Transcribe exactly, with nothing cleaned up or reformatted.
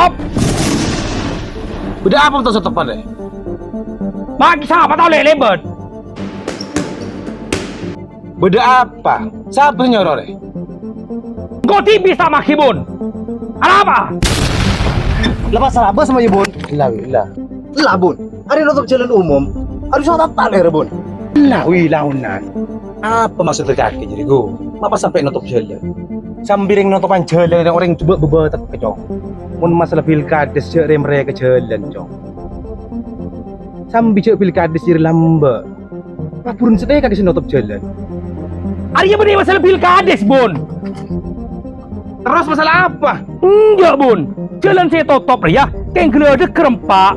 Op! Bâdâ apa to sè teppa' rè? Ma' sapa tao lè-, lèbât? Bâdâ apa? Sapa nyoro rè? Engko' dhibi' sè ta' maghi, Bun. Arapa? Lepas raba sama ya, Bun. Ella, ella. Ella, Bun. Arè notop jhâlân umum. Arè sota ta' lèra, Bun. Ella, wi, laonan. Apa maksodda kakè jârèya, Gu? Ma' pas sampè' notop jhâlân? Sambi rèng notobhân jhâlân rèng orèng jhubâ' bâbâ tekka, Cong. Mon masalah bil kades jhâ' rè-merrè ka jhâlân, Cong. Sambi jhâ' bil kades jârèya lambâ'. Paburun satèya kakè sè notop jhâlân. Arèya bânnè masalah bil kades, Bun. Terros masalah apa? Enjâ', Bun. Jhâlân sè ètotop rèya kèng ghâlâdhâk ghârâmpa'.